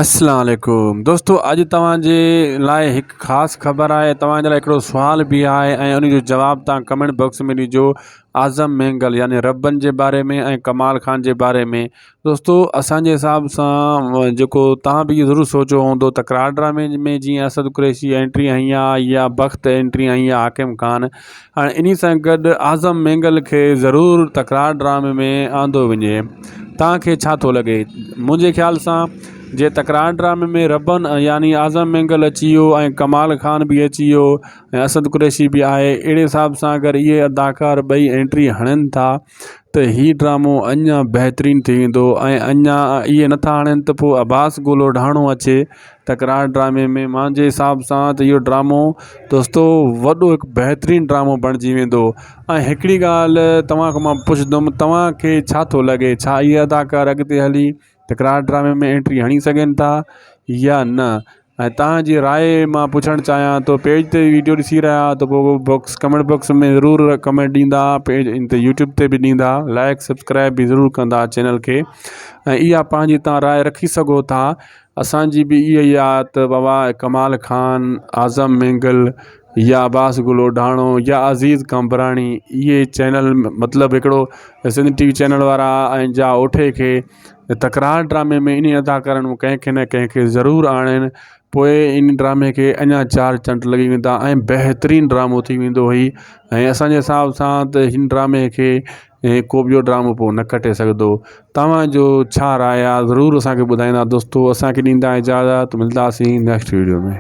اسلام عليڪم دوستو اڄ توهان جي لاء هڪ خاص خبر آهي توهان جي لاء هڪڙو سوال به آهي ۽ ان جو جواب توهان ڪمينٽ باڪس ۾ ڏجو اعظم مينگل يعني ربن جي باري ۾ ۽ ڪمال خان جي باري ۾ دوستو اسان جي حساب سان جيڪو توهان به ضرور سوچيو هوندو تڪرار ڊرامي ۾ جيئن اسد قريشي انٽري هنئي آ يا بخت انٽري هنئي آ حاڪم خان هاڻي انهي سان گڏ اعظم مينگل کي ضرور تڪرار ڊرامي ۾ آندو وڃي توهان کي ڇا ٿو لڳي منهنجي خيال سان جي تڪرار ڊرامي ۾ ربن يعني اعظم مينگل اچي ويو ۽ ڪمال خان به اچي ويو ۽ اسد قريشي به آهي اهڙي حساب سان اگر اهي اداڪار ٻئي انٽري هڻن ٿا ته هي ڊرامو اڃا بهترين ٿي ويندو ۽ اڃا اهي نٿا هڻن ته پوء عباس گل اوڍاڻو اچي تڪرار ڊرامي ۾ مانجي حساب سان ته اهو ڊرامو دوستو وڏو هڪ بهترين ڊرامو بڻجي ويندو ۽ هڪڙي ڳالهه توهان کان مان پڇندم توهان کي ڇا ٿو لڳي ڇا اهي اداڪار اڳتي هلي تڪرار ڊرامي ۾ انٽري هڻي سگهن ٿا يا نه ۽ توهان جي راءِ مان پڇڻ چاهيان ٿو پيج تي ويڊيو ڏسي رهيا آهيو ته پوء باڪس ڪمينٽ باڪس ۾ ضرور ڪمينٽ ڏيندا پيج ان تي يوٽيوب تي به ڏيندا لائڪ سبسڪرائب به ضرور ڪندا چينل کي ۽ اها پنهنجي توهان راءِ رکي سگهو ٿا اسان جي به اها ئي آ ته بابا ڪمال خان، اعظم مينگل يا عباس گل اوڍاڻو يا عزيز قمبراڻي اهي چينل مطلب هڪڙو سنڌ ٽي وي چينل وارا ۽ جا اوٺي کي تڪرار ڊرامي ۾ انهي اداڪارن مان ڪنهن کي نه ڪنهن کي ضرور آڻين پوء ان ڊرامي کي اڃا چار چنڊ لڳي ويندا ۽ بهترين ڊرامو ٿي ويندو هي ۽ اسان جي حساب سان ته هن ڊرامي کي ۽ ڪو ٻيو ڊرامو پوء نه ڪٽي سگهندو توهان جو ڇا راء آ ضرور اسان کي ٻڌائيندا دوستو اسان کي ڏيندا اجازت ملداسين نيڪسٽ ويڊيو ۾.